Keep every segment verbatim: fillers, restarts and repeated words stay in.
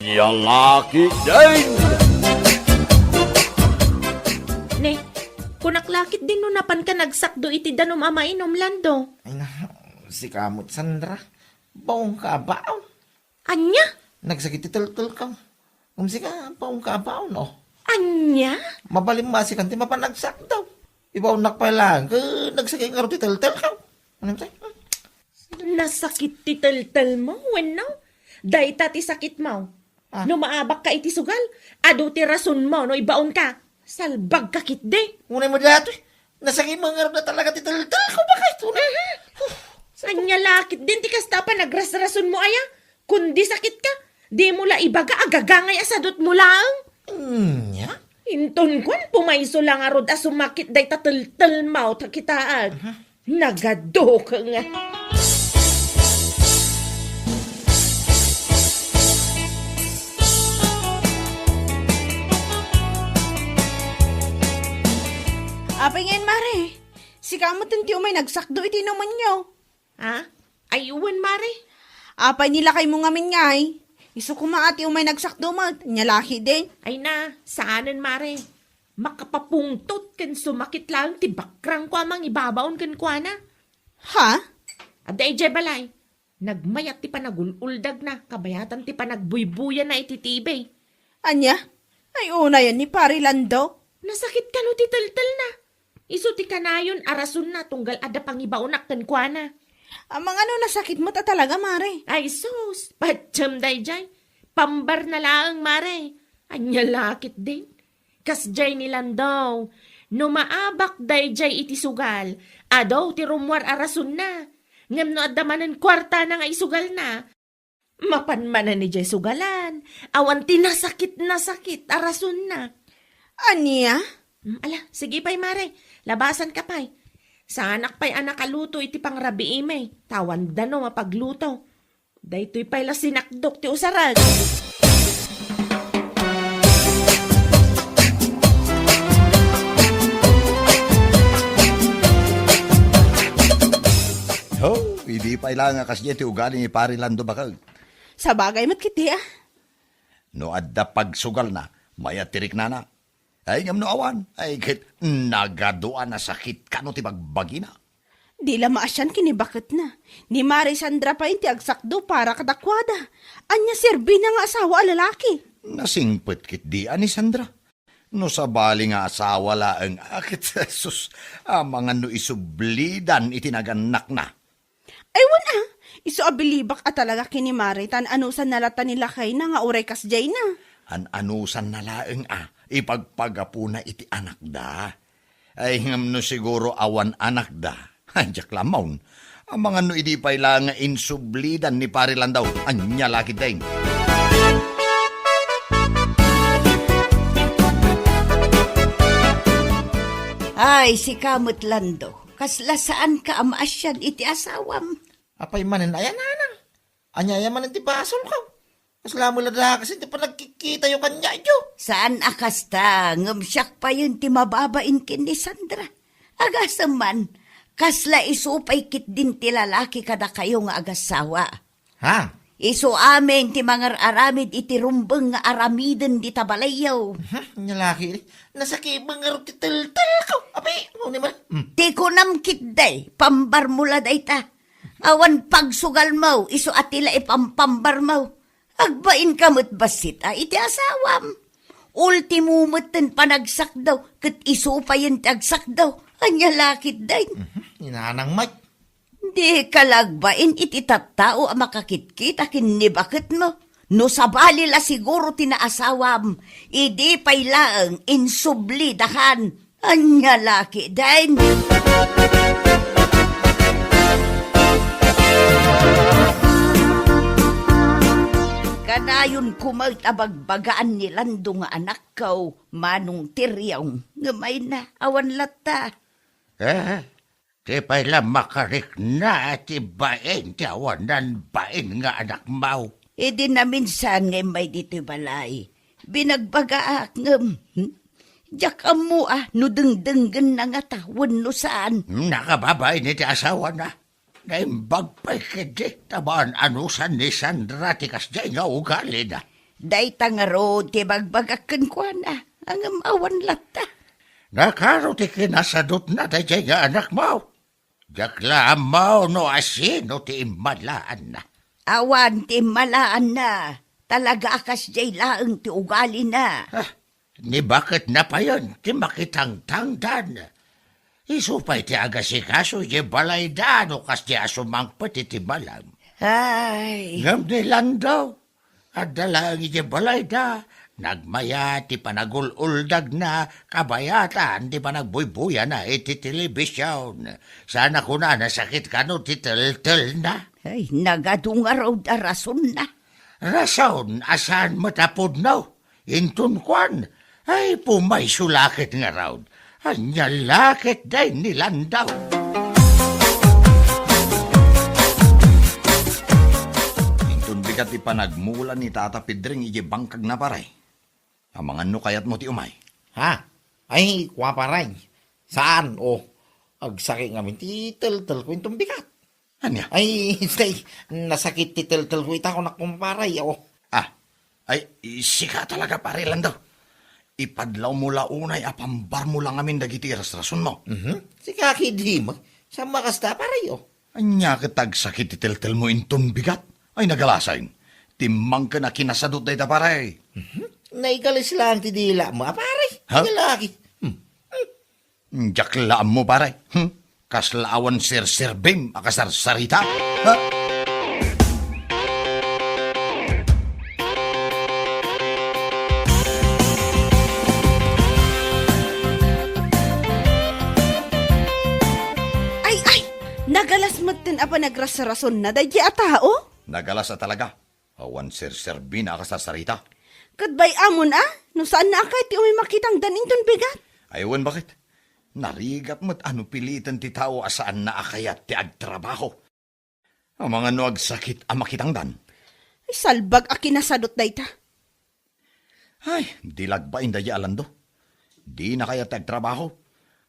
Ania la ketdin? Ne, kunak la ketdin no napanka nagsakdo iti danum a mainum, Lando. Ay na, sika met, Sandra. Baonka a baon. Ania? Nagsakit ti teltelko. Ngem sika, baonka a baon, oh. Ania? Mabalin a sikan ti mapan agsakdo. Ibaonnak pay laeng, ket nagsakit ngarud ti teltelko. Ania met? Nasakit ti teltelmo, wenno? Dayta ti sakitmo. Ah. No maabakka iti sugal, adu ti rasonmo no ibaonka. Salbagka ketdi. Unay met daytoy. Nasakit met ngarud talaga ti teltelko, baket. Unay. Aha. Ania la ketdin ti kasta a panagrasrasonmo aya? Kundi sakitka, dimo la ibaga a gagangay a sadutmo laeng. Ania? Inton kuan, pumayso la ngarud a sumakit dayta teltelmo ta kitaek. Aha. Nagaduka nga. Apay ngayen, Mare? Sika met ti umay nagsakdo iti inumenyo. Ha? Ay, wen, Mare. Apay ni lakaymo ngamin ngay? Isu koma a ti umay nagsakdo met, ania la ketdin? Ay na, saanen, Mare. Makapapungtot ken sumakit laeng ti bakrangko a mangibabaon kenkuana. Ha? Adda idiay balay. Nagmayat ti panagul-uldagna, kabayatan ti panagbuybuyanna iti T V. Ania? Ay, unayen ni Pari Lando? Nasakit kano ti teltelna? Isu ti kanayon a rasonna tunggal adda pangibaonak kenkuana. Amangan no nasakit met a talaga, Mare? Ay, sus! Patiem daydiay. Pambarna laeng, Mare. Ania la ketdin? Kasdiay ni Lando, no maabak daydiay iti sugal, adu ti rummuar a rasonna. Ngem no adda manen kuartana nga isugalna, mapan manen idiay sugalan, awan ti nasakit-nasakit a rasonna. Ania? Mm, ala, sige pay, Mare. Labasanka pay. Saanak pay a nakaluto iti pangrabiimi, ta awan danum a pagluto. Daytoy pay la sinakdok ti usarag. Oh, idi pay la nga kasdiay ti ugali ni Pari Lando, baket. Sabagay met ketdi, a. No adda pagsugalna, mayat ti riknana. Ay, ngem no awan, ay ket nagadu a nasakit kano ti bagbagina. Di la maasian ken ni baketna. Ni Mari Sandra pay ti agsakdo para kadakuada. Ania serbina nga asawa a lalaki? Nasingpet ketdi a ni Sandra. No sabali nga asawa laeng a ket, sus, amangan no isublidan iti nagannakna. Ay, wen a, isu a bilibak a talaga ken ni Mari, ta anusanna latta ni lakayna nga uray kasdiayna. An-anusanna laeng a ipagpagapuna iti anakda. Ay, ngem no siguro awan anakda, ay, diak la ammo. Amangan no idi pay la nga insublidan ni Pari Lando, ania la ketdin. Ay, sika met, Lando. Kasla saanka a maasian iti asawam? Apay manen aya, nanang? Ania aya manen ti basolko? Kasla met la dakes ti panagkikkitayo kaniayo. Saan a kasta, ngem siak payen ti mababain ken ni Sandra. Agasem man, kasla isu pay ketdin ti lalaki kadakayo nga agassawa. Ha? Isu amin ti mangar-aramid iti rumbeng nga aramiden dita balayyo. Mhm, nia la ketdi. Nasakit met ngarud ti teltelko. Apay, ania man? Hmm. Ti kunam ketdi, pambarmo la dayta. Awan pagsugalmo, isu a ti la ipampambarmo. Agbainka met bassit a iti asawam. Ultimo metten panagsakdo, ket isu payen ti agsakdo. Ania la ketdin? Mhm, ni nanang met. Dika la agbain iti tattao a makakitkita ken ni baketmo. No sabali la siguro ti naasawam, idi pay laeng insublidakan. Ania la ketdin? Kanayon koma met a bagbagaan ni Lando nga anakko, Manong Tiriong, ngem ay na, awan latta. Eh, Ti pay la makarikna ti bain ti awanan bain nga anakmo. Idi naminsan nga immay ditoy balay, binagbagaak ngem, hmm? Diak ammo a no dengdenggenna ngata wenno saan. Nakababain iti asawana. Naimbag pay ketdi ta maan-anusan ni Sandra ti kasdiay nga ugalina. Dayta ngarud ti bagbagak kenkuana, ngem awan latta. Nakaro ti kinasadutna daydiay nga anakmo? Diak la ammo no asino ti immalaanna. Awan ti immalaanna. Talaga a kasdiay laeng ti ugalina. Ah, ni baketna payen ti makitangtangdan. Isu pay ti agasikaso iti balayda no kasdiay a sumangpet iti malam. Ay. Ngem ni Lando, adda laeng iti balayda, nagmayat ti panagul-uldagna, kabayatan ti panagbuybuyana iti telebision. Saan a kuna nasakit kano ti teltelna? Ay, nagadu ngarud a rasonna. Rason a saan met a pudno. Inton kuan, ay, pumayso la ket ngarud. Ania la ket dayta ni Lando? Inton bigat ti panagmula ni Tata Pedring iti bangkagna, pare. Amangan no kayatmo ti umay. Ha? Ay, kua, pare. Saan, o. Agsakit ngamin ti teltelko inton bigat. Ania? Ay, tay, nasakit ti teltelko ita, kunak, kumpare, o. Ah, ay, sika talaga, pare Lando. Ipadlawmo la unay a pambarmo la ngamin dagiti rasrasonmo. Mhm. Sika ketdi met. Saan a kasta, pare, o. Ania ket agsakit ti teltelmo inton bigat? Ay, nagalasay. Timmangken a kinasadut dayta, pare. Mhm. Naigalis laeng ti dilamo, a, pare. Ha? Nagalasayen. Hmm. Diak la ammo, pare. Hmm? Kasla awan serserbim a kasarsarita. Ha? Ay, ay! Nagalas metten a panagrasrasonna daydiay a tao? Nagalas a talaga. Awan serserbina a kasarsarita. Ket bay-amon a, no saanna a kayat ti umay makitangdan inton bigat. Ay, wen, baket? Narigat met a no piliten ti tao a saanna a kayat ti agtrabaho. Amangan no agsakit a makitangdan. Ay, salbag a kinasadut dayta. Ay, di lagbain daydiay a Lando. Dina kayat ti agtrabaho.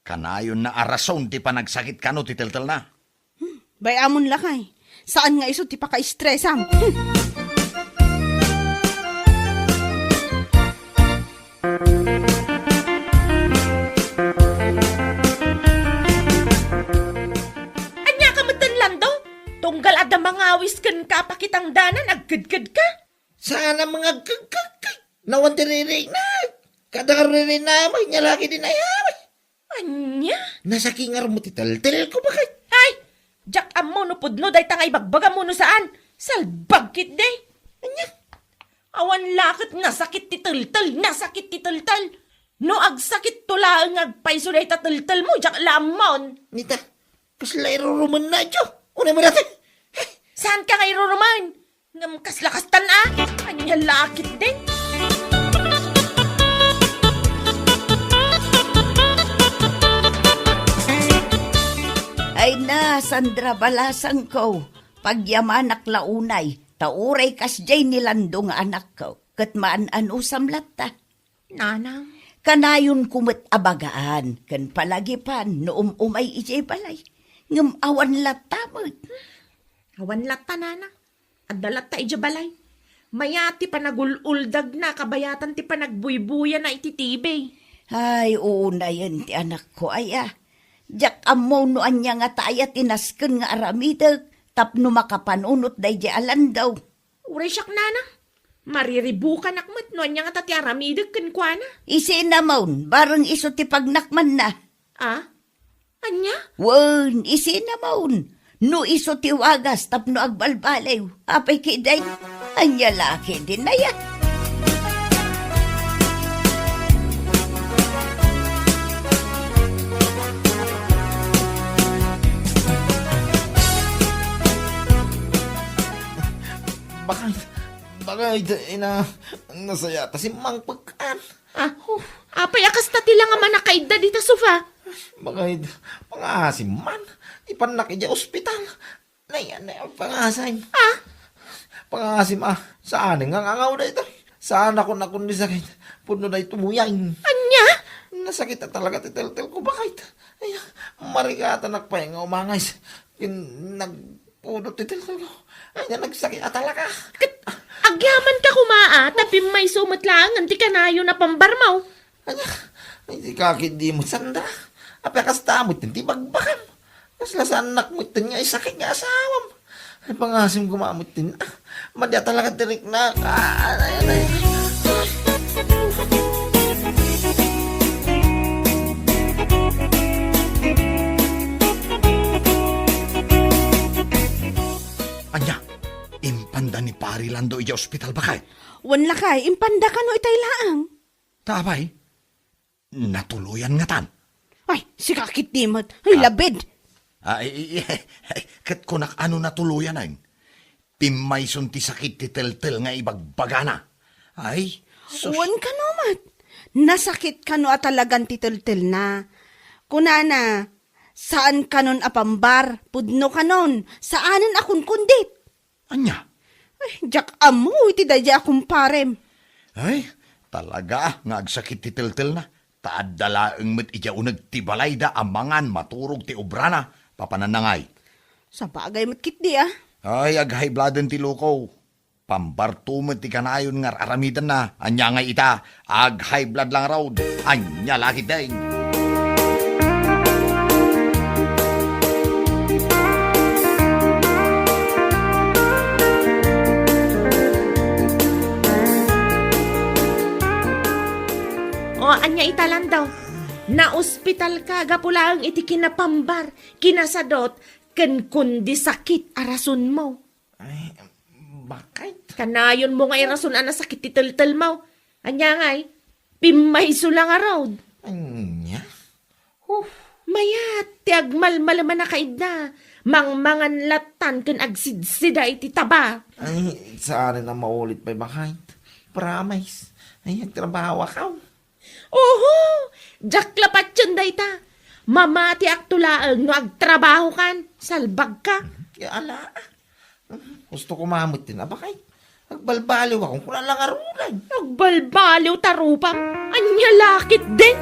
Kanayonna a rason ti panagsakit kano ti teltelna. Hmm, bay-amon lakay. Saan nga isu ti pakaestresam. Hmm. Ania ka metten, Lando? Tunggal adda mangawis kenka a pakitangdanan, agkedkedka? Saan a mangagkagkagkag. Nawan ti ririkna. Kada ririkna, may nyalaki din ayaw. Ania? Nasakit ngarud ti teltelko, baket. Ay! Diak ammo no pudno dayta nga ibagbagam wenno saan. Salbag ketdi. Ania? Awan la ket nasakit ti teltel, nasakit ti teltel. No agsakitto laeng nga agpayso dayta teltelmo, diak la ammon. Nita, kasla irurumenna, Diyo. Unay mo dati. Saanka nga irurumen? Ngem kasla kastan a? Ania la ketdin? Ay na, Sandra balasangko, pagyamanak la unay, ta uray kasdiay ni Lando nga anakko, ket maan-anusam latta. Nanang. Kanayonko met a bagaan, ken palagipan no um-umay idiay balay. Ngem awan latta met. Awan latta, Nanang. Adda latta idiay balay. Mayat ti panagul-uldagna kabayatan ti panagbuybuyana iti T V. Ay, uunayen ti anakko aya. Diak ammo no ania ngata aya ti nasken nga aramidek tapno makapanunot daydiay a Lando. Uray siak, Nanang. Mariribukanak met no ania ngata ti aramidek kenkuana. Isina maun, bareng isu ti pagnakmanna. Ah? Ania? Wen, isina maun. No isu ti wagas tapno agbalbaliw. Apay ketdin? Ania la ketdin aya? Bakit? Bakit, ina, nasaya ta simmangpek kan. Ah, oh, apay a kasta ti langaman a kaidda dita sofa? Bakit, pangasim man. Ipannak idiay ospital. Nay, nay, pangasim. Ah? Pangasim, ah. Saan nga ngangaw dayta? Saan ako nakon ni sakit? Pudno dayta muyan. Anya? Nasakit na talaga ti teltel ko, bakit? Ay, marigatanak pay nga umangay. Kin-, nag-, Pudot ti teltelko. Ania, nagsakit a talaga. Ket agyamanka koma a, ta pimmayso met laengen ti kanayon a pambarmo. Ania, ay, di ka ketdi met sanda. Apay a kasta met ti bagbagam. Kasla saannak met nga isakit nga asawam. Ay, pangasim koma met, ah, madi a talaga ti riknak. Ah, ay, ay, ay. Ania, impanda ni Pari Lando idiay ospital, baket? Wen lakay, impanda kano itay laeng. Ta apay, natuloyan ngatan. Ay, sika ketdi met. Ay, ah, labid. Ah, i-, i-, ket kunak a no natuloyan, ay. Pimmayson ti sakit ti teltel nga ibagbagana. Ay, sus. Wen kano met. Nasakit kano a talagan ti teltelna. Kunana, saan kanon a pambar, pudno kanon, saanen a kunkundit. Ania? Ay, diak ammo iti daydiay a kumparem. Ay, talaga nga agsakit ti teltelna. Ta adda laeng met idiay uneg ti balayda a mangan maturog ti obrana, papananangay. Sabagay met ketdi, ah. Ay, ag-high blooden ti loko. Pambarto met ti kanayon nga ar-aramidenna. Ania ngay ita, ag-high blood lang raud. Ania la ketdin. O, ania ita, Lando? Naospitalka gapu laeng iti kinapambar, kinasadot, ken kundi sakit a rasonmo. Ay, baket? Kanayonmo nga irason a nasakit ti teltelmo. Ania ngay? Pimmayso la ngarud. Ania? Huh. Mayat ti agmalmalem a nakaidda. Mangmangan lattan ken agsidsida iti taba. Ay, saanen a maulit pay, baket. Promise. Ay, agtrabahoakon. Oho! Diak la patien dayta. Mamatiakto laeng no agtrabahokan. Salbagka. Ya, ala. Gusto ko mamutin, a, baket. Agbalbaliwakon, kuna la ngaruden. Agbalbaliw ta rupam. Ania la ketdin?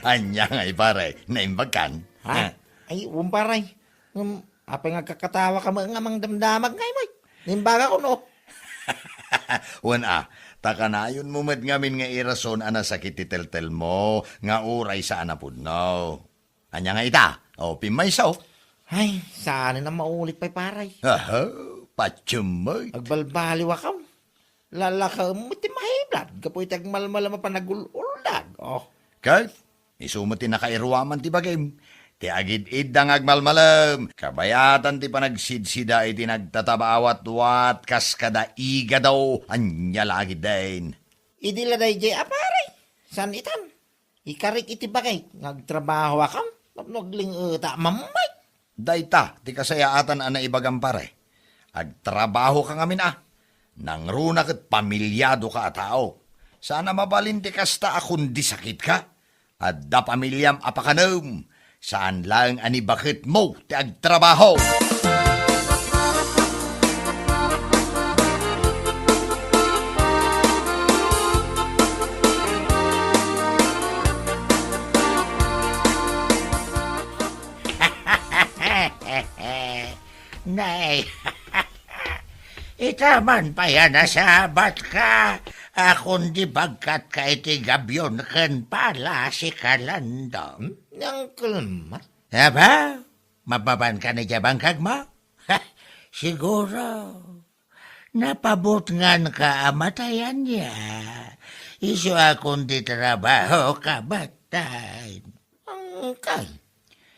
Ania ngay, pare? Naimbagkan? Ha? Ah. Ay, wen, pare. Ngem, apay nga agkakatawaka met nga mangdamdamag ngay met? Naimbagakon, no? Wen a, ta kanayonmo met ngamin nga irason a nasakit ti teltelmo, nga uray saan a pudno. Ania ngay ita? O, pimmayso. Ay, saanen a maulit pay, pare. Aha, patiem met. Agbalbaliwakon. Lalakaem met ti mahiblad gapu iti agmalmalem a panagul-uldag. Oh. Ket isu met ti nakairuaman ti bagim. Ti agid-idda nga agmalmalem, kabayatan ti panagsidsida iti nagtataba a watwat kas kada igado, ania la ketdin. Idi la daydiay a pare, saan itan? Ikarik iti bagik nga agtrabahoakon tapno agling-eta a mammay. Dayta ti kasayaatan a naibagam, pare. Agtrabahoka ngamin a. Nangruna ket pamiliadoka a tao. Saan a mabalin ti kasta a kundi sakitka. Adda pamiliam a pakanem. Saan laeng a ni baketmo ti agtrabaho. Nay, ita man pay a nasabatka, a kundi bagkatka iti gabion ken pala si Kalando. Hmm? Ni Uncle Mat? Aba, mapapanka ni bangkagmo? Siguro, napabutnganka a matayanna. Isu a kundi trabahoka, baket. Uncle.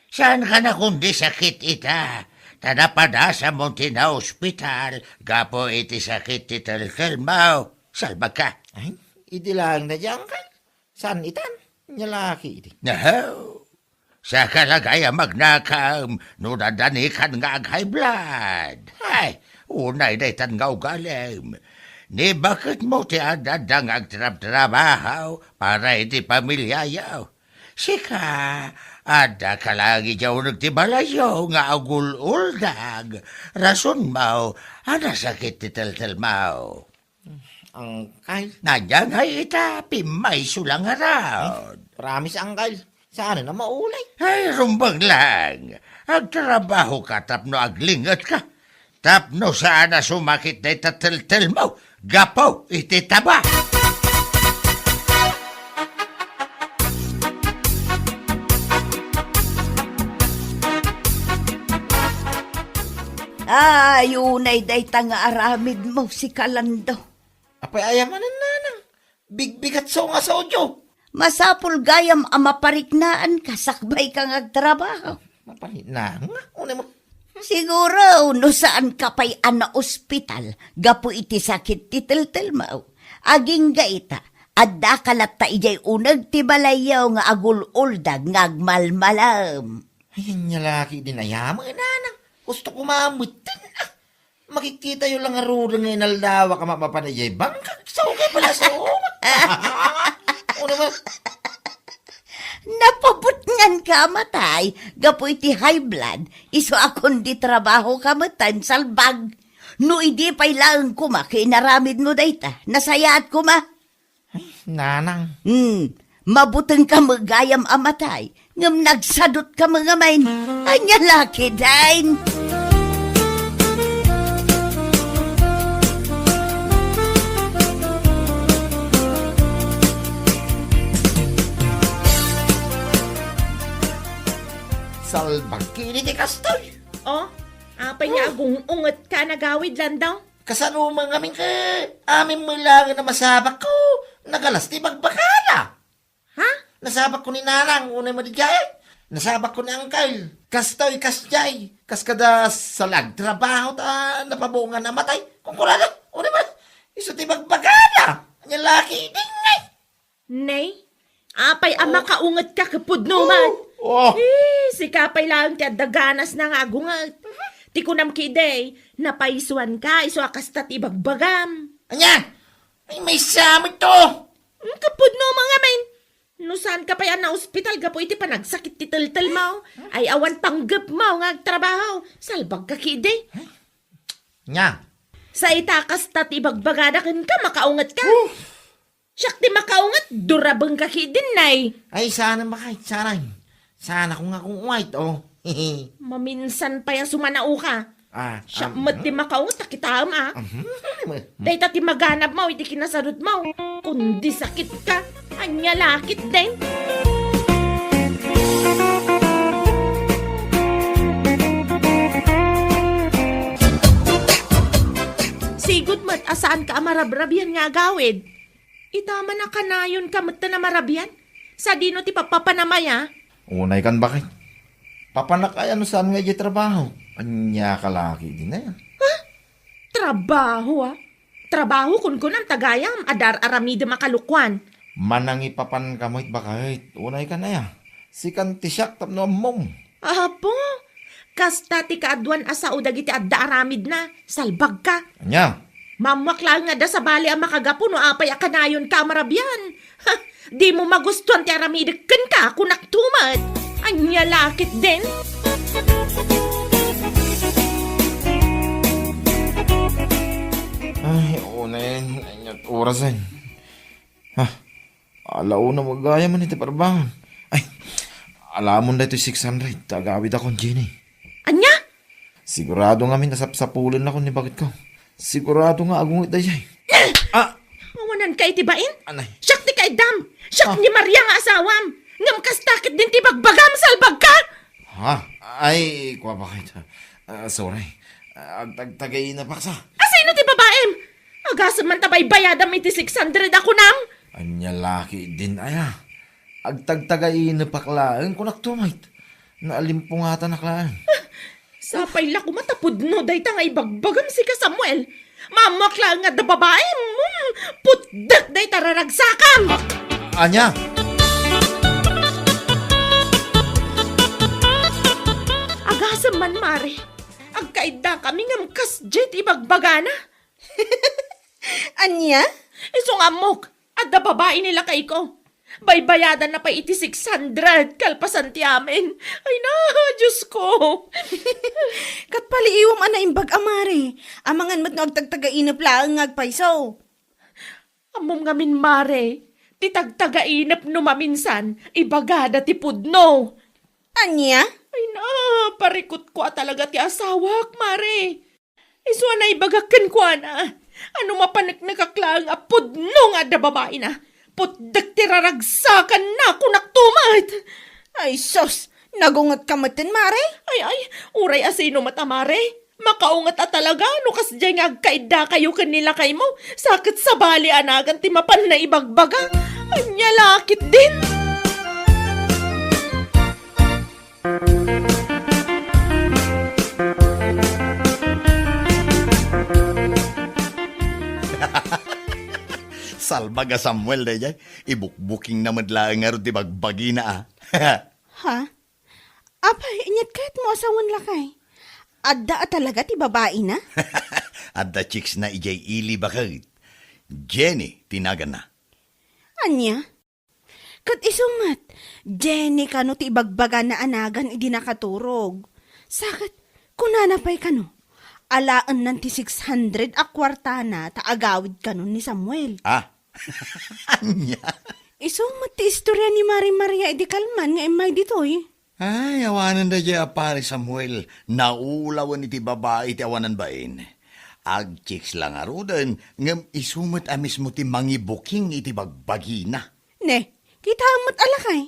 Saanka a kundi sakit ita, ta napadasamon ti naospital gapu iti sakit ti teltelmo. Salbagka. Ay, idi laeng daydiay, Uncle. Saan itan? Ania la ketdi. Nahaw. Saka la gayam agnakam no dadanikan nga ag-high blood. Ay, unay daytan nga ugalim. Ni baketmo ti adda nga agtrabtrabaho para iti pamiliayo. Sika, adda ka laeng idiay uneg ti balayyo nga agul-uldag. Rasonmo a nasakit ti teltelmo. Angkay. Ania ngay ita, pimmayso la ngarud. Promise, angkay. Saan a maulay? Ay, rumbeng laeng. Agtrabahoka tapno aglingetka. Tapno saan a sumakit dayta teltelmo gapu iti taba. Ay, unay dayta nga aramidmo, sika Lando. Apay aya manen, nanang? Bigbigatso nga saodio. Masapul gayam a mapariknaanka sakbay ka nga agtrabaho. Mapariknaan nga? Unay mo. Siguro, no saan ka pay a naospital gapu iti sakit ti teltelmo. Agingga ita, adda ka latta idiay uneg ti balayyo nga agul-uldag nga agmalmalem. Ay, ania la ketdin aya met, nanang. Gusto ko mamutten, ah. Makikitayo la ngaruden nga inaldawak a mapapan idiay bangkak. Sao kay pala sao? Unay mo. Napabutnganka a matay gapu iti high blood, isu a kundi trabahoka met ta insalbag. No idi pay laeng koma ket inaramidmo dayta, nasayaat koma. Ay, nanang. Hmm, mabutengka met gayam a matay, ngem nagsadutka met ngamin. Ania la ketdin? Salbag ketdi ti kastoy. Oh, apay nga agung-ungetka a nagawid, Lando? Kasano man ngamin ket amin met laengen a masabakko, nagalas ti bagbagana. Ha? Nasabakko ni nanang, unay mo diay. Nasabakko ni angkel. Kastoy, kasdiay. Kas kada sa la agtrabaho ta napabuongan a matay. Kunkunada, unay mo. Isu ti bagbagana. Ania la ketdin ngay. Nay, apay a makaungetka ket pudno met. Oh. Eh, sika pay laeng ti adda ganasna nga agunget. Ti kunam ketdi, napaysuanka, isu a kasta ti ibagbagam. Ania? Ay, maysa met to. Hmm, ket pudno met ngamin. No saanka pay a naospital gapu iti panagsakit ti teltelmo, ay awan panggepmo nga agtrabaho, salbagka ketdi. Ania? Sa ita kasta ti ibagbagada kenka, makaungetka. Siak ti makaunget, durabengka ketdin, nay. Ay, saan a makait, saan. Saan ako nga kung white, oh. Maminsan pay a sumanaoka. Ah, siak um, met ti makaunget, ta kitaem, ah. Mhm. Dayta ti maganabmo iti kinasadutmo. Kundi sakitka, ania la ketdin. Sigud met a saanka a marabrabian nga agawid. Ita man a kanayonka met ta namarabian. Sadino ti papapanam aya? Unay kan bakit? Papanak aya no saan nga idiay trabaho. Ania ka la ketdin aya? Ha? Trabaho, ah? Trabaho kunkunam ta gayam, adda ar-aramidem a kalukuan. Manangipapanka met bakit? Unay kan aya? Sikan ti siak tapno ammom. Apo, kasta ti kaaduan a sao dagiti adda aramidna, salbagka. Ania? Maammoak laeng nga adda sabali a makagapu no apay a kanayonka a marabian. Ha, dimo magustuan ti aramidek kenka, kunak tumet. Ania la ketdin? Ay, unen, ania orasen. Ha? Ala una met gayam iti parbangon. Ay, alamon daytoy six hundred, ta agawidakon, Jenny. Ania? Sigurado ngamin a sapsapulennakon ni baketko. Sigurado nga agunget daydiay. Ah! Awananka iti bain? Anay. Siak ti kaiddam. Siak ni Maria nga asawam. Ngem kasta ketdin ti bagbagam, salbagka. Ha? Ay, kua bakit? Ah, sorry. Ah, agtagtagay na paksa. Asino ti babaim? Agasem man ta baybayadam iti six hundred a kunam. Ania la ketdin aya? Agtagtagainepak laeng, kunak tumet. Naalimpungatanak laeng. Sapay la koma ta pudno dayta nga ibagbagam, sika Samuel. Maammoak laeng nga adda babaim. Hmm, putdek dayta raragsakam. Ania? Agasem man, Mare. Agkaiddakami ngem kasdiay ti ibagbagana. Ania? Isu nga ammok, adda babai ni lakayko. Baybayadanna pay iti six hundred kalpasan ti amin. Ay na, Diyos ko! Ket paliiwam a naimbag a mare. Amangan met no agtagtagainep laeng nga agpayso. Ammom ngamin, mare, ti tagtagainep no maminsan, ibagada ti pudno. Ania? Ay na, parikutko a talaga ti asawak, mare. Isu a naibagak kenkuana, a no mapaneknekak laeng a pudno nga adda babaina, putdek ti raragsakanna, kunakto met. Ay sus, nagungetka metten, mare? Ay, ay, uray a sino met a mare. Makaunget a talaga no kasdiay nga agkaiddakayo ken ni lakaymo, sa ket sabali a nagan ti mapan naibagbaga. Ania la ketdin? Salbag a Samuel daydiay. Ibukbukingna met laeng ngarud ti bagbagina, a. Ha? Apay, inyat kayatmo a sawen, lakay? Adda a talaga ti babaina? Adda chicksna idiay ili, baket. Jenny ti naganna. Ania? Ket isu met, Jenny kano ti ibagbagana a nagan idi nakaturog. Sa ket, kunana pay kano, alaennan ti six hundred a kuartana ta agawid kano ni Samuel. Ah, ania? Isu met ti istorya ni Mari Maria idi kalman nga immay ditoy. Ay, awanen daydiay a Pari Samuel, naulawen iti babai ti awanan bain. Agchicks la ngaruden, ngem isu met a mismo ti mangibuking iti bagbagina. Ne, kitaem met a lakay.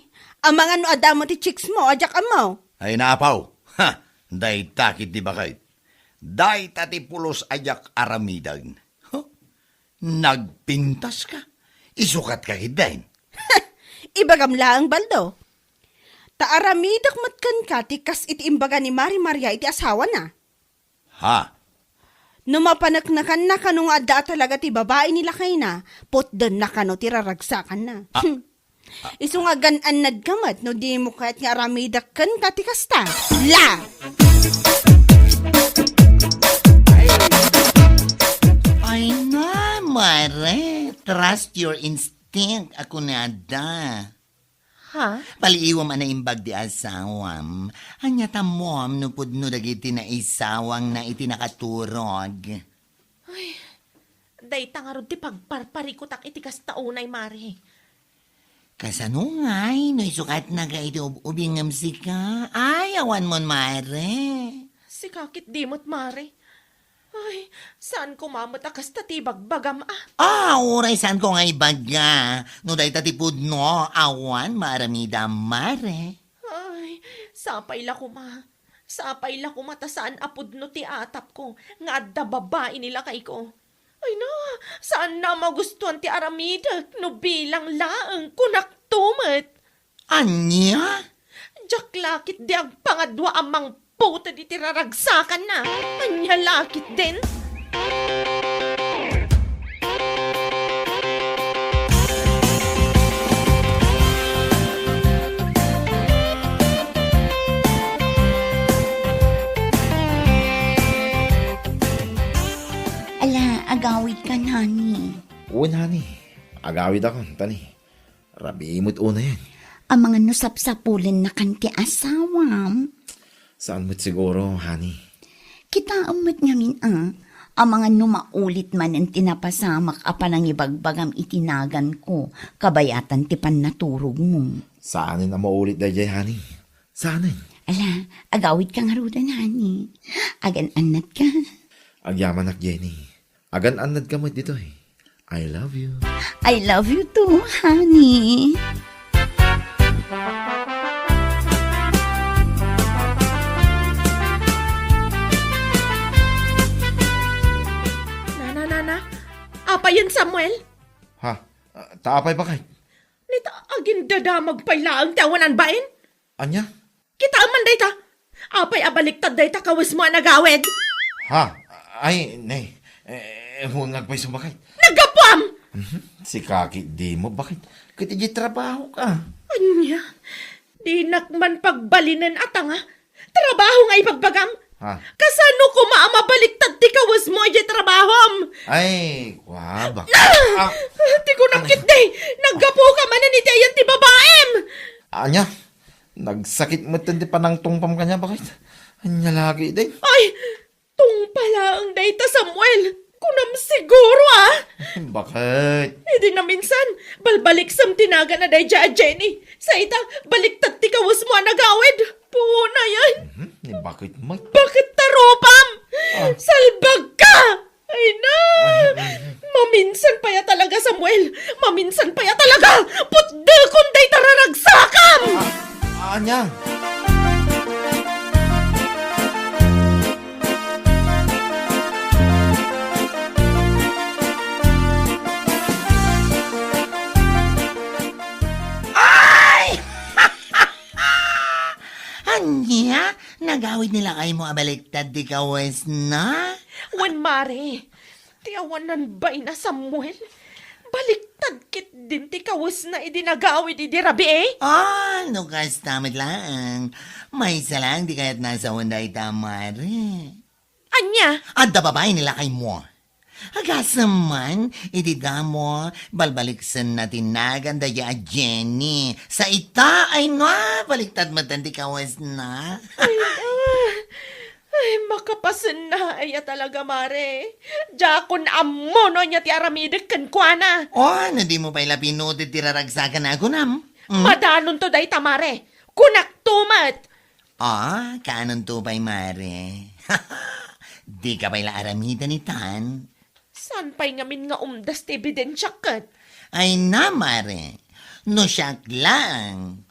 Amangan no adda met ti chicks mo a diak ammo. Ay, naapaw. Ha, dayta ketdi baket. Dayta ti pulos a diak aramiden. Huh? Nagpintaska? Isukatka ketdin? Ibagam laeng, Baldo. Ta aramidek met kenka ti kas iti imbaga ni Mari Maria iti asawana. Ha? No mapaneknekanna kano nga adda a talaga ti babai ni lakayna, putdenna kano ti raragsakanna. Ah. Isu nga agan-annadka met no dimo kayat nga aramidek kenka ti kasta. La! Ay na, mare. Trust your instinct, a kunada. Ha? Paliiwam a naimbag ti asawam. Ania ta ammom no pudno dagiti naisawangna iti nakaturog? Ay, dayta ngarud ti pagparparikutak iti kasta unay, mare. Kasano ngay no isukatnaka iti ub-ubing ngem sika? Ay, awanmon, mare. Sika ketdi met, mare. Ay, saan koma met a kasta ti ibagbagam, a. Ah, uray saanko nga ibaga. No dayta ti pudno, awan maaramidam, mare. Ay, sapay la koma. Sapay la koma ta saan a pudno ti atapko nga adda babai ni lakayko. Ay na, saanna a magustuan ti aramidek no bilang laeng kunakto met. Ania? Diak la ketdi agpangadua a mangputed iti raragsakanna. Ania la ketdin? Ala, agawidka, honey? Wen, honey. Agawidakon, ta ni. Rabii met unayen. Amangan no sapsapulennakan ti asawam? Saan met siguro, honey. Kitaem met ngamin, a. Amangan no maulit manen ti napasamak a panangibagbagam iti naganko, kabayatan ti pannaturogmo. Saanen a maulit daydiay, honey. Saanen. Ala, agawidka ngaruden, honey. Agan-annatka. Agyamanak, Jenny. Agan-annadka met ditoy. I love you. I love you too, honey. Nana, nana. Apayen, Samuel? Ha? Ah, ta apay, baket? Nita, agindadamag pay laeng ti awanan bain? Ania? Kitaem man dayta. Apay a baliktad dayta kawesmo a nagawid? Ha? Ay, ne. Eh, huwag nga agpayso, baket. Naggapuam! Mhm. Sika ketdimo, baket. Ket idiay trabahoka. Ania? Dinak man pagbalinen a tanga. Trabaho nga ibagbagam? Ha? Kasano koma a mabaliktad ti kawesmo idiay trabahom? Ay, kwa, bak-, ah! Ah! Ti kunak ketdi, Naggapuka manen iti ayan ti babaim! Ania, nagsakit metten ti panangtungpam kaniak, baket. Ania la ketdin? Ay, tungpa laeng dayta, Samuel. Kunam siguro, a? Baket? Idi naminsan, balbaliksem ti nagan a daydiay a Jenny. Sa ita, baliktad ti kawesmo a nagawid. Puonayen. Mhm, ni baket met. Baket ta rupam? Ah. Salbagka! Ay na! Ay, ay, ay. Maminsan pay a talaga, Samuel. Maminsan pay a talaga. Putdekon dayta raragsakam! Ah, ania? Ay! Ania? Nagawid ni lakaymo a baliktad ti kawesna? Wen, mare. Ti awanan bayna, Samuel. Baliktad ketdin ti kawesna idi nagawid idi rabii. Ah, no kasta met laeng. Maysa laeng ti kayatna a sawen dayta, mare. Ania? Adda babai ni lakaymo. Agasem man, iti damo, balbaliksenna ti nagan daydiay a Jenny. Sa ita, ay na, baliktad metten ti kawesna. Ay, ah. Ay, makapasenna aya talaga, mare. Diakon ammo no ania ti aramidek kenkuana. Oh, no dimo pay la pinuted ti raragsakan a kunam. Hmm? Madanonto dayta, mare. Kunakto met. Ah, kaanonto pay, mare? Dika pay la aramiden itan? Saan pay ngamin nga umdas ti ebidensiak ket? Ay na, mare. No siak laeng,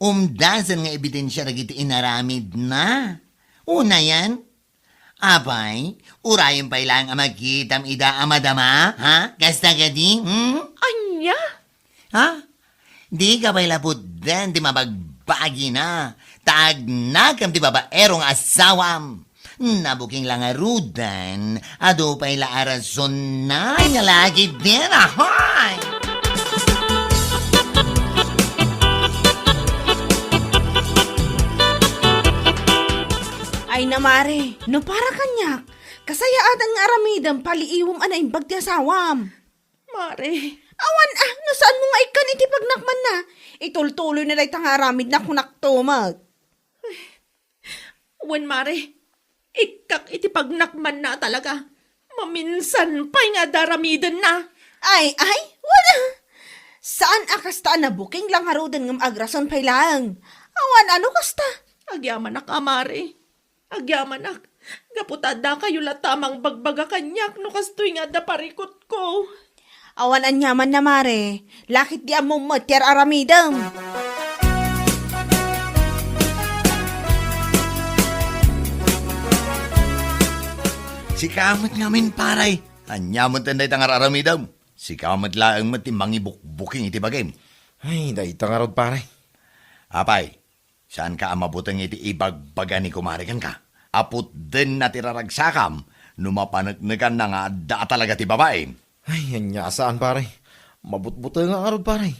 umdasen nga ebidensia dagiti inaramidna. Unayen, apay, urayen pay laeng a makitam ida a madama, ha? Kasta kadi, hmm? Ania? Ha? Dika pay la putden ti mabagbagina, ta agnakem ti babaero nga asawam. Nabuking la ngaruden, adu pay la a rasonna, nga lagi din, ahoy! Ay na, mare, no para kaniak, kasayaatan nga aramidem, paliiwem a naimbag ti asawam. Mare. Awan a, no saanmo nga ikkan iti pagnakmanna. Itultuloyna dayta nga aramidna, kunakto met. Wen, mare. Ikkak iti pagnakmanna a talaga. Maminsan pay nga adda aramidenna. Ay, ay, wen a. Saan a kasta a nabuking la ngaruden ngem agrason pay laeng. Awan a no kasta. Agyamanak a, mare. Agyamanak, gapu ta addakayo latta a mangbagbaga kaniak no kastoy nga adda parikutko. Awan aniamanna, mare. Lakit di ammom met ti ar-aramidem. Sika met ngamin, pare. Ania met dayta nga ar-aramidem? Sika met laeng met ti mangibukbuking iti bagim. Ay, dayta ngarud, pare. Apay, saanka a mabuteng iti ibagbaga ni kumare kenka? Aputdenna ti raragsakam no mapaneknekanna nga adda a talaga ti babaim. Ay, ania a saan, pare. Mabutbutengak ngarud, pare.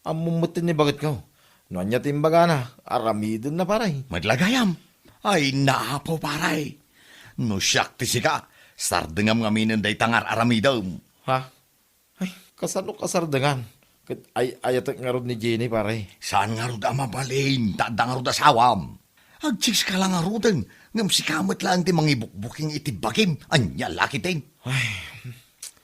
Ammom met ti ibagitko. No ania ti imbagana, aramidenna, pare. Met la gayam. Ay, naapo, pare. No siak ti sika, sardengam ngaminen dayta nga ar-aramidem. Ha? Ay, kasano kasardengan? Ket ay-ayatek ngarud ni Jenny, pare. Saan ngarud a mabalin, ta adda ngarud asawam. Agsikska la ngaruden, ngem sika met laeng ti mangibukbuking iti bagim, ania la ketdin? Ay.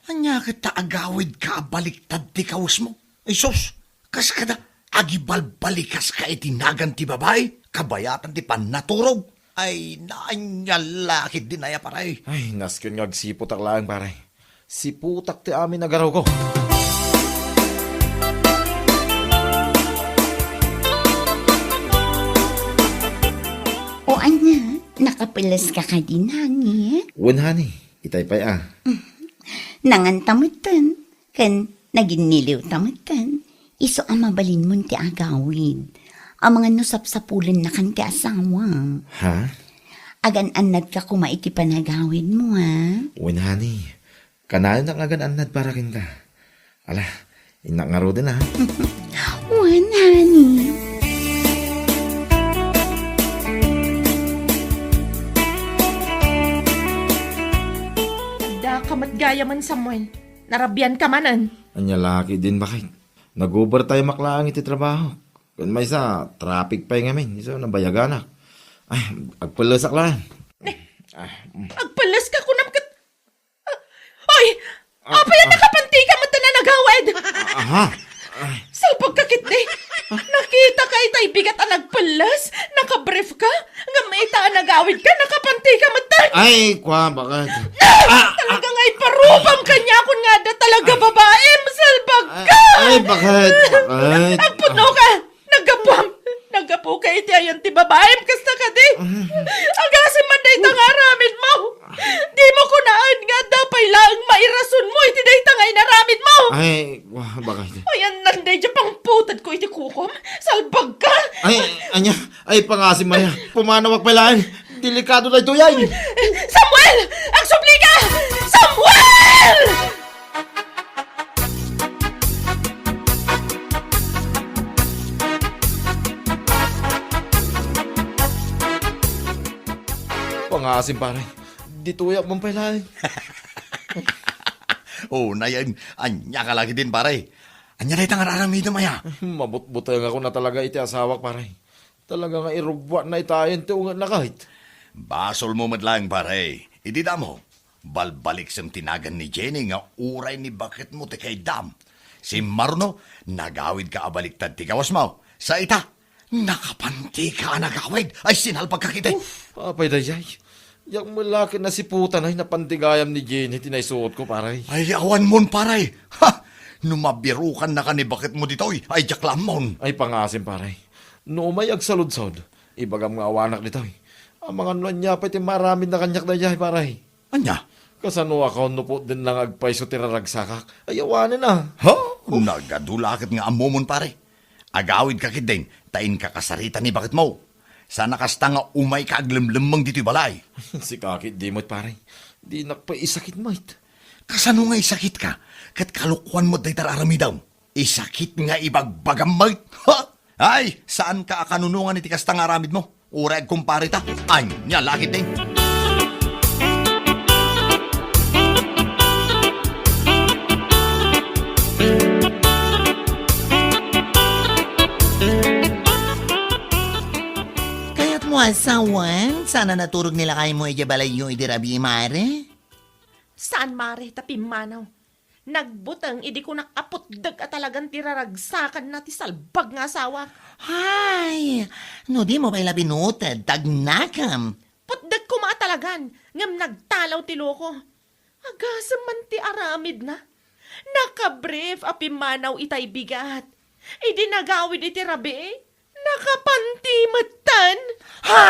Ania ket ta agawidka a baliktad ti kawesmo? Ay sus, kas kada agibalbalikaska iti nagan ti babai, kabayatan ti pannaturog. Ay, naanyal la ketdin aya, pare. Ay, nasken nga agsiputak laeng, pare. Siputak ti amin a garawko. O ania, nakapeles ka kadi, honey? Wen, honey, itay pay a. Nanganta metten, ken naginniliw ta metten. Isu a mabalinmon ti agawid. Amangan no sapsapulennakan ti asawam. Ha? Agan-annadka koma iti panagawidmo, ha? Wen, honey. Kanayon nga agan-annad para kenka. Ala, innak ngaruden, ha? Wen, honey. Daka met gayamen, Samuel. Narabianka manen. Ania la ketdin, baket? Nag-overtime-ak laeng iti trabaho. Ken maysa, traffic pay ngamin. Isu, nabayaganak. Ay, agpellesak laeng. Ah, mm. Agpelles ka, kunam ket. Ay! Ah, apay a ah. Nakapantika met a nagawid? Ah, aha. Ay. Salbag ka ketdi. Nakita ka itay bigat a nagpelles? Nakabrief ka? Ngem ita a nagawid ka, nakapantika met. Ay, kwa, bakit? Ah! Ah! Talaga nga iparubam kaniakon nga adda talaga babaem, salbag ka! Ay, bakit? Bakit? Agpudno ka! Naggapuam! Naggapu ka iti ayan ti babaem, kasta kadi? Agasem man dayta nga aramid mo! Di mo kunaan nga adda pay laeng mairason mo iti dayta nga inaramid mo! Ay, wa, bakit? Ayan nan dayta pangputed ko iti kukom? Salbag ka! Ay, anya? Ay, pangasem, Maria. Pumanawak pay laeng. Delikado daytoy, ay. Samuel! Agsubli ka! Samuel! Pangasem, pare. Ditoyak man pay laeng. O, nayen, ania ka la ketdin, pare? Ania dayta nga ar-aramidem, aya? Mabutbutengakon a talaga iti asawak, pare. Talaga nga irugbuatna itayen ti ungetna ket. Basolmo met laeng, pare. Idi damo, balbaliksem ti nagan ni Jenny nga uray ni baketmo ti kaydam. Simmaruno, nagawidka a baliktad ti kawasmo. Sa ita, nakapantika a nagawid. Ay, sinalbagka ketdi. Uf, apay daydiay. Diak met la ket nasiputan a napantigayam ni Jenny ti naisuotko, pare. Ay, awanmon, pare. Ha! No mabirokannaka ni baketmo ditoy, ay diak la ammon. Ay, pangasem, pare. No umay agsaludsod, ibagam nga awanak ditoy. Amangan no ania pay ti maaramidna kaniak daydiay, pare. Ania? Kasanoakon no putdenna nga agpayso ti raragsakak? Ay, awanen a. Ha? Nagadu la ket nga ammomon, pare. Agawidka ketdin, ta inka kasarita ni baketmo. Saan a kasta nga umayka aglemlemmeng ditoy balay. Sika ketdi met, pare. Dinak pay isakit met. Kasano nga isakitka? Ket kalokuan met dayta ar-aramidem. Isakit nga ibagbagam met. Ha? Ay, saanka a kanunongan iti kasta nga aramidmo. Uray agkumpare ta. Ania la ketdi? Kayatmo a sawen, saan a naturog ni lakaymo idiay balayyo idi rabii, mare? Saan, mare, ta pimmanaw. Nagbuteng idi kunak a putdek a talagan ti raragsakanna ti salbag nga asawak. Hay! No dimo pay la binuted, tagnakem. Putdek koma a talagan, ngem nagtalaw ti loko. Agasem man ti aramidna. Nakabrief a pimmanaw itay bigat. Idi nagawid iti rabii, nakapanti metten. Ha?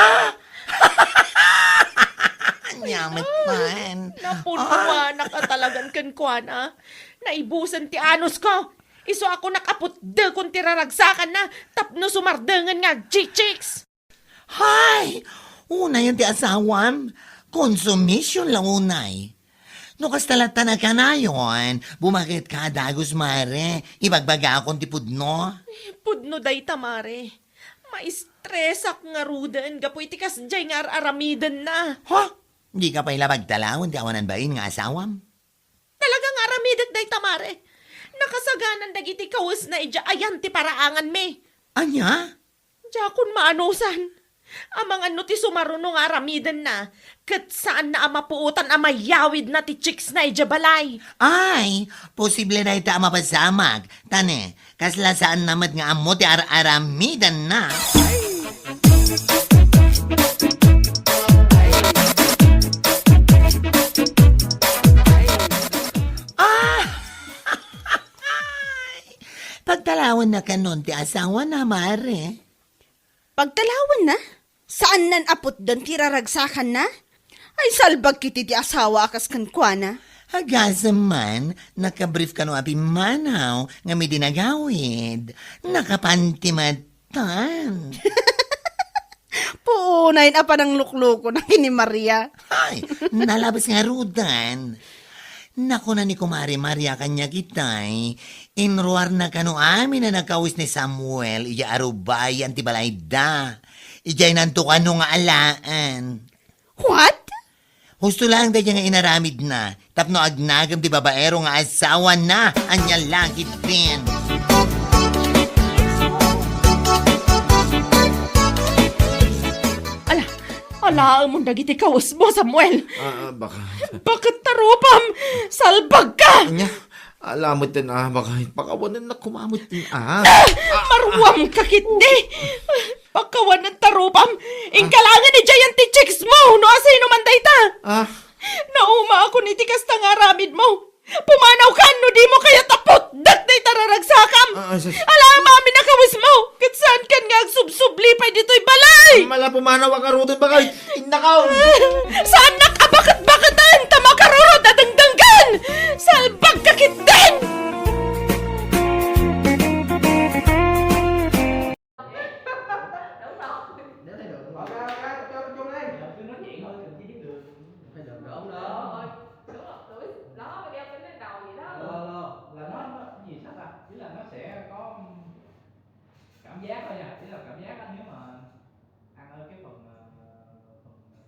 Ania met man? Napunuanak a talagan kenkuana. Naibusen ti anusko. Isu a kunak a putdekon ti raragsakanna tapno sumardengen nga agchichiks. Hay! Unayen ti asawam. Konsumisyon la unay. No kasta latta a kanayon, bumaketka a dagus, mare. Ibagbagakon ti pudno. Eh, pudno dayta, mare. Maistresak ngaruden gapu iti kasdiay nga ar-aramidenna. Ha? Dika pay la pagtalawen ti awanan bain nga asawam? Talaga nga aramidek dayta, mare. Nakasaganan dagiti kawesna idiay ayan ti paraanganmi. Ania? Diakon maanusan. Amangan no ti sumaruno nga aramidenna, ket saanna a mapuotan a mayawidna ti chicksna idiay balay. Ay, posible dayta a mapasamak. Ta ne, kasla saanna met nga ammo ti ar-aramidenna. Ah! Pagtalawenna kanon ti asawana, mare? Pagtalawenna? Saannan a putden ti raragsakanna? Ay, salbag ketdi ti asawa a kas kenkuana. Agasem man, nakabrief kano a pimmanaw ngem idi nagawid, nakapanti metten. Puonayen a panangluklukona ken ni Maria. Ay, nalabes ngaruden. Nakuna ni Kumare Maria kaniak itay, inruarna kano amin a nagkawes ni Samuel idiay arubayan ti balayda. Idiay nanto kano nga alaen. What? Husto laeng daydiay nga inaramidna, tapno agnagem ti babaero nga asawana. Ania la ketdin? Laemon dagiti kawesmo, Samuel. Ah, ah, baka. Baket ta rupam! Salbagka! Ania? Ala met ten, ah, baka pakawanennak koma met ten, ah. Maruamka ketdi! Pakawanen ta rupam! Inka laengen idiay anti-chicks mo no asino man dayta! Ah. Naumaakon iti kasta nga aramidmo. Pumanawkan no dimo kayat a putdek dayta raragsakam. Ah, ah, sus. Ala, amin a kawesmo, ket saankan nga agsubsubli pay ditoy balay. Mala pumanawak ngaruden, baka innakaw. Saannak a baket-baketen ta makarurot a dengdenggen. Salbagka ketdin. Đúng rồi. Để thay đổi. Ờ, ra, ra, cho, cho đây. Dạ, cứ nói chuyện thôi, đừng có giết được. Thay đổi đó. Đúng rồi. Đúng rồi. Đúng rồi. Đó, cái đeo cái đầu vậy đó. Lo, lo, là nó, nó gì sắp à? Ý là nó sẽ có cảm giác thôi nha. Ý là cảm giác á, nếu mà ăn ở cái phần, ờ, phần, ờ,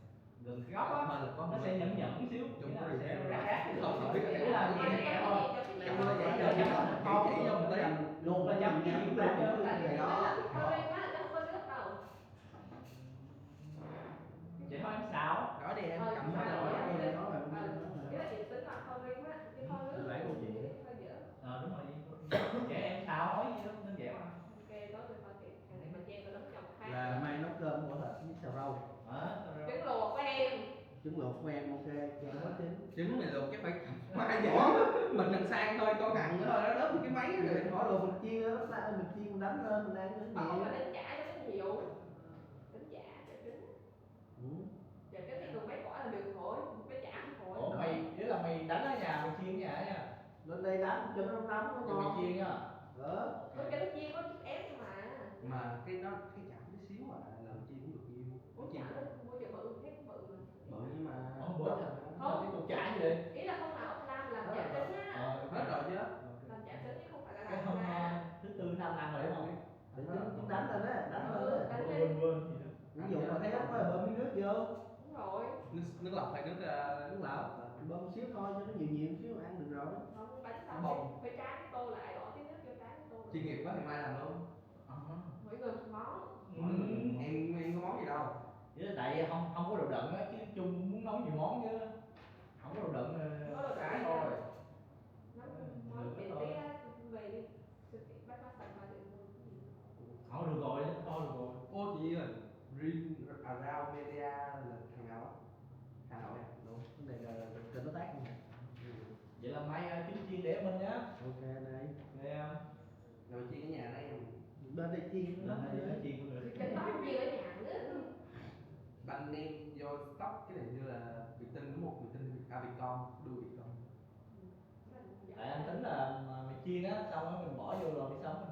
gần cái gốc á, nó sẽ nhẫn nhẫn xíu, nghĩa là sẽ rát rát xíu. Không, không biết cái đó. Ý là nhẹ nhẹ thôi. Trong đó giải thích cho nó khó chỉ cho một tí. Luộc là chấm cái gì cũng được. Chị thôi em xào. Nói đi em. Ờ, cầm cái đó rồi, cái đó là không nên nói là không nên nói là. Cái đó chị tính là không nên á, chị thôi. Lấy của chị. Thôi dễ. Ờ, đúng rồi. Chị em xào nói gì đó, đơn giản mà. Ok, tối tôi coi chị. Thằng này mà che tôi đóng chồng khác. Là mai nấu cơm của thịt với xào rau. Hả? Xào rau. Trứng luộc của em. Trứng luộc của em, ok, cho nó chín. Trứng mày luộc chắc phải mai vậy. Ủa? Mình làm sao thôi, con thằng nữa thôi, nó đớp cái máy rồi. Mình bỏ đồ mình chiên á, nó ta-, mình chiên, mình đánh lên, mình ăn nó nhẹ. Không, mà đánh chả cho nó nhiều. Đánh chả, chả trứng. Ừ. Chả trứng thì luộc mấy quả là được thôi, cái chả không thôi. Ủa, mày, ý là mày đánh ở nhà, mày chiên ở nhà nha. Lên đây đánh cho nó nóng, nó ngon. Giờ mày chiên nha. Ờ. Ủa, cho nó chiên có chút ép thôi mà. Mà cái đó, cái chả tí xíu à, làm chi cũng được nhiều. Ủa, chả nó mua cho bự, thấy cũng bự mà. Bự nhưng mà. Ủa, bự. Không. Cái cục chả gì vậy? Ý là hôm nào ông Lam làm chả trứng á. Ờ, hết rồi chứ. Làm chả trứng chứ không phải là làm. Cái hôm, ờ, thứ tư Nam ăn rồi đúng không? Trứng, trứng đánh lên á, đánh lên á. Quên, quên, quên gì đó. Ví dụ mà thấy nó hơi bơm miếng nước vô. Đúng rồi. Nước, nước lọc hay nước, ờ, nước lọc? Bơm xíu thôi cho nó nhiều nhiều xíu ăn được rồi. Không, bánh sao phải, phải tráng tô lại, bỏ tí nước vô tráng tô lại. Chuyên nghiệp quá thì mai làm luôn. Ờ. Mỗi người một món. Ừ. Em, em có món gì đâu. Chứ tại không, không có độ đậm á, chứ Trung muốn nấu nhiều món chứ. Không có độ đậm, ờ, cái thôi. Nấu món miễn phí á, về đi. Siêu thị Bách Hóa Xanh ba triệu mua cái gì? Thôi được rồi, thôi được rồi. Ô, chị ơi, Ring Around Media là thằng nào á? Hà Nội à? Đúng. Cái này là kênh đối tác không nhỉ? Vậy là mai, à, kiếm chiên để mình nhá. Ok, đây. Đây, à. Rồi chiên ở nhà đây. Bên đây chiên, bên đây chiên cũng được. Cái đó chiên ở nhà nữa. Ban đêm vô stock cái này như là Việt Tinh đúng không? Việt Tinh, à, Vietcom, đu Vietcom. Tại anh tính là mà mày chiên á, xong á mình bỏ vô rồi mày sống